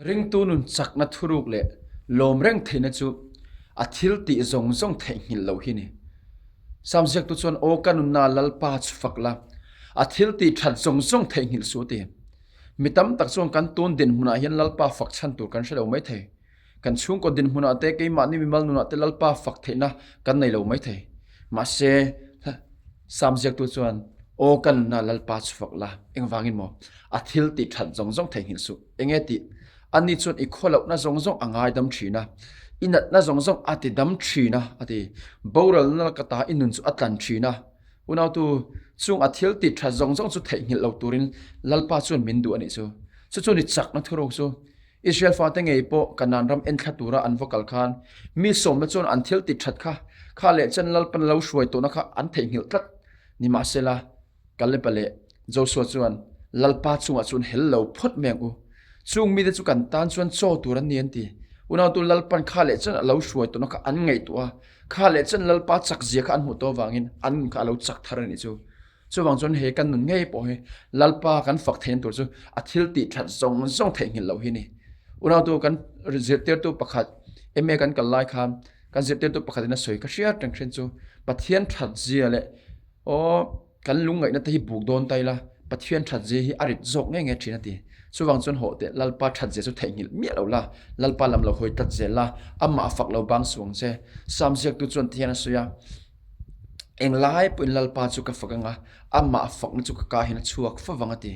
Ringtu nun chakna thuruk leh lawm reng theihna chu a thil tih zawng zawng theihnghilh loh hi ni. Sam ziaktu chuan Aw ka nunna Lalpa chu fak la, a thil tih that zawng zawng theihnghilh suh a ti. Mi tam tak chuan kan tun dinhmunah hian Lalpa fak chhan tur kan hre lo mai thei. Kan chhungkaw dinhmunah te, keimahni mimal nunah te Lalpa fak theihna kan nei lo mai thei. Mahse, Sam ziaktu chuan Aw ka nunna Lalpa chu fak la, engvangin maw? A thil tih that zawng zawng theihnghilh suh. Enge tih? Ani chuan i khawlohna zawng zawng a ngaidam thin a, i natna zawng zawng a ti dam thin a, a ti. Boralna laka ta i nun chu a tlan thin a. Unautu, chung a thil tih that zawng zawng chu theihnghilh lo turin Lalpa chuan min duh a nih chu. Chu chu ni chakna thuruk chu. Israel fate ngei pawh Kanaan ram enthla tura an va kal khan mi sawmna chuan an thil tih that kha kha leh chen Lalpan lo hruai tawhna kha an theihnghilh tlat. Nimahsela, Kaleba leh Joshua chuan Lalpa chungah chuan hel lo phawt mai ang u. Chung mite chu kan tan chuan chaw tur an ni an ti. Unautu Lalpan kha leh chen a lo hruai tawhna kha an ngaihtuah a, kha leh chen Lalpa chakzia kha an hmuh tawh avangin an nun kha a lo chak thar a nih chu. Chuvang chuan he kan nun ngei pawh hi Lalpa kan fak theihna tur chu a thil tih that zawng zawng theihnghilh loh hi ni. Unautu kan zirtirtu pakhat MA kan kal lai khan kan zirtirtu pakhatin a sawi ka hriat reng hrin chu Pathian that zia leh aw kan lungngaihna te hi buk dawn ta ila Pathian that zia hi a rit zawk ngei ngei thin a ti. Chuvang chuan hawh teh Lalpa that zia chu theihnghilh miah lo la, Lalpa lam lo hawi tlat zel la, amah fak lo bang suang che. Sam ziaktu chuan ti hian a sawi a. Englai pawhin Lalpa chu ka fak anga, amah fakna chu ka ka hian a chhuak fo vang a ti.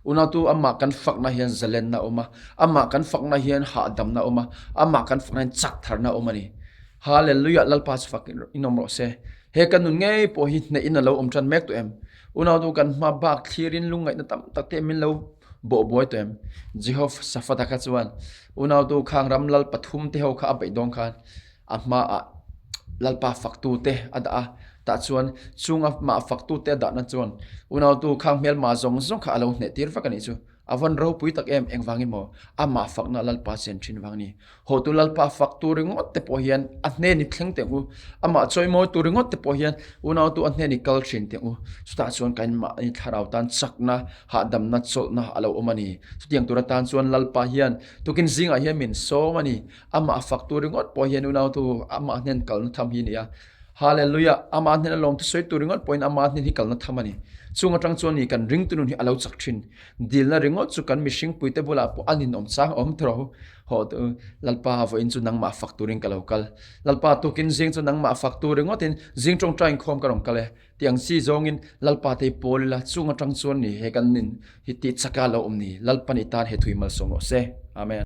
Unautu amah kan fakna hian zalenna a awm a, amah kan fakna hian hahdamna a awm a, amah kan fakna hian chak tharna a awm a ni. Hallelujah Lalpa chu fak in awm rawh se. He kan nun ngei pawh hi hnehin a lo awm tan mek tawh em? Unautu kan hma bak thlirin lungngaihna tam tak te min lo bawh buai tawh em? Jehoshaphat-a kha chuan unautu khang ram lal pathum te ho kha a beih dawn khan A hmaah Lalpa faktute a dah a, tah chuan chunga mah faktute a dahna chuan unautu khang hmelma zawng zawng kha a lo hneh tir vek a nih chu. A vawn ropui tak em, engvangin maw amah fakna Lalpa chen thin vang a ni. Hawtu Lalpa faktu ringawt te pawh hian a hnen i thleng teh u, amah chawimawi tu ringawt te pawh hian unautu a hnen i kal thin teh u. Chutah chuan kan mahni thlarau tan chakna, hahdamna, chawlhna a lo awm a ni. Chutiang tur atan chuan Lalpa hian tukin zingah hian min sawm a ni. Amah a fak tur ringawt pawh hian unautu amah hnen kalna tham hi a ni a. Hallelujah! Amah hnen a lawm thusawi tur ringawt pawhin amah hnen hi kalna tham a ni. Chung atang chuan ni kan ringtu nun hi a lo chak thin. Dilna ringawt chu kan mihring puite bulah pawh a ninawm chang a awm tawh. Haw tu Lalpa vawiin chu nangmah fak turin ka lo kal. Lalpa tukin zing chu nangmah fak tur ringawtin zing tawngtai inkhawm ka rawn kal e. Tiang chi zawngin Lalpa te pawl ila chung atang chuan ni he kan nin hi tih chaka lo awm ni. Lalpa ni tan he thui malsawm rawh se. Amen.